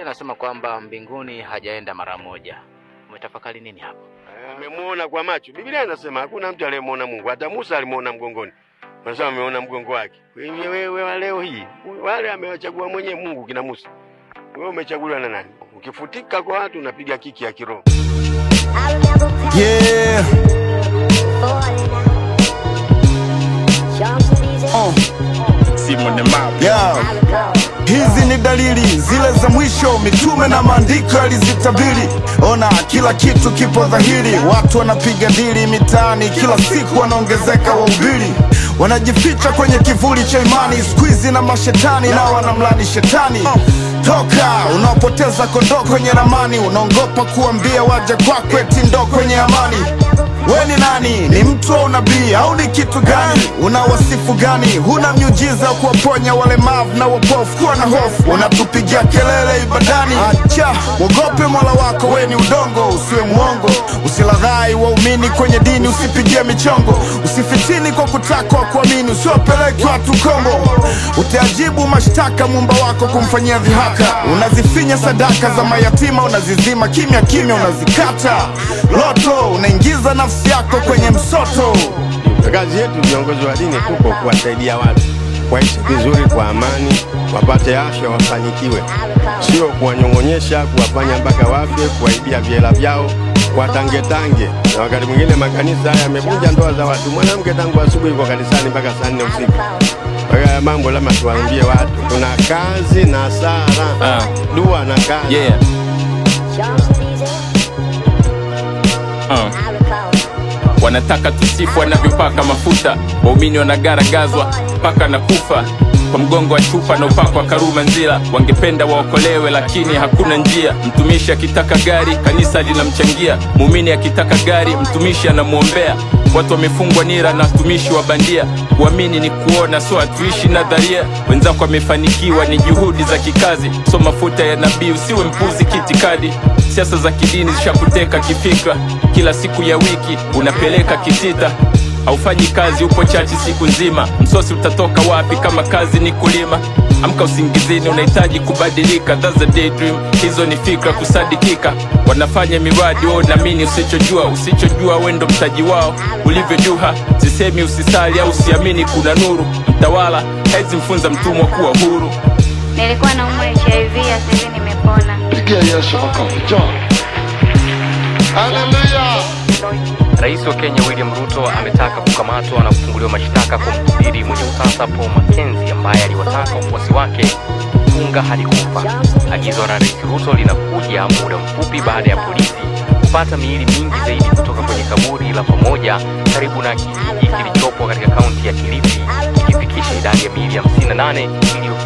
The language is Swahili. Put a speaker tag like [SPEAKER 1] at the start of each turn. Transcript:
[SPEAKER 1] Anasema kwamba mbinguni hajaenda mara moja. Umetafakari nini hapo?
[SPEAKER 2] Amemuona kwa macho. Biblia inasema hakuna mtu aliyemuona Mungu. Hata Musa alimuona mgongoni. Wanasema ameona mgongo wake. Wewe wa leo hii, wale amewachagua mwenyewe Mungu kina Musa. Wewe umechaguliwa na nani? Ukifutika kwa watu unapiga kiki ya kiroho.
[SPEAKER 3] Yeah. Yeah. Hizi ni dalili zile za mwisho, mitume na maandiko yalizitabiri. Ona kila kitu kipo dhahiri, watu wanapiga dili mitaani, kila siku wanaongezeka wahubiri. Wanajificha kwenye kivuli cha imani, squeeze na mashetani na wanamlani shetani. Toka, unaopoteza kondoo kwenye ramani, unaongopa kuambia waje kwako eti ndo kwenye amani. We ni nani? Ni mtu au nabii au ni kitu gani? Una wasifu gani? Huna miujiza kuwaponya walemavu na wapofu? Kuwa na hofu, unatupigia kelele ibadani. Acha, uogope Mola wako, we ni udongo, usiwe muongo. Usilaghai waumini kwenye dini, usipigie michongo. Usifitini kwa kutaka kuamini, usiwapeleke watu kombo. Utajibu mashtaka muumba wako kumfanyia dhihaka. Unazifinya sadaka za mayatima, unazizima kimya kimya, unazikata loto, unaingiza nafsi yako kwenye msoto.
[SPEAKER 2] Kazi yetu viongozi wa dini tupo kuwasaidia watu waishi vizuri kwa amani, wapate afya, wafanikiwe, sio kuwanyong'onyesha, kuwafanya mpaka wafe, kuwaibia vyela vyao, watangetange. Na wakati mwingine makanisa haya yamevunja ndoa za watu. Mwanamke tangu asubuhi kwa kanisani mpaka saa 4 usiku. Kwa hiyo mambo lazima tuwaambie watu, kuna kazi na sala, dua na kazi.
[SPEAKER 4] Yeah. Wanataka tusifu wanavyopaka mafuta, waumini wanagaragazwa paka na kufa kwa mgongo wa chupa na upako wa Karuma Nzila. Wangependa waokolewe lakini hakuna njia. Mtumishi akitaka gari kanisa linamchangia, muumini akitaka gari mtumishi anamuombea. Watu wamefungwa nira na watumishi wa bandia. Kuamini ni kuona, so hatuishi nadharia. Wenzako wamefanikiwa ni juhudi za kikazi, so mafuta ya nabii usiwe mpuzi kitikadi. Siasa za kidini zishakuteka kifikra, kila siku ya wiki unapeleka kitita. Haufanyi kazi, upo chachi siku nzima. Msosi utatoka wapi kama kazi ni kulima? Amka usingizini, unahitaji kubadilika. That's a daydream, hizo ni fikra kusadikika. Wanafanya miradi, wewe unaamini usichojua. Usichojua wewe ndo mtaji wao. Ulivyojuha, sisemi usisali au usiamini kuna nuru. Mtawala hezi mfunza mtumwa kuwa huru.
[SPEAKER 5] Nilikuwa naumwa HIV, sasa hivi nimepona.
[SPEAKER 6] Pigia Yesu makofi. Njoo. Haleluya.
[SPEAKER 7] Rais wa Kenya William Ruto ametaka kukamatwa na kufunguliwa mashtaka kwa mhubiri mwenye utata Paul Mackenzie ambaye aliwataka wafuasi wake kufunga hadi kufa. Agizo la Rais Ruto linakuja muda mfupi baada ya polisi kupata miili mingi zaidi kutoka kwenye kaburi la pamoja karibu na kijiji kilichopo katika kaunti ya Kilifi, ikifikisha idadi ya miili 58 iliyo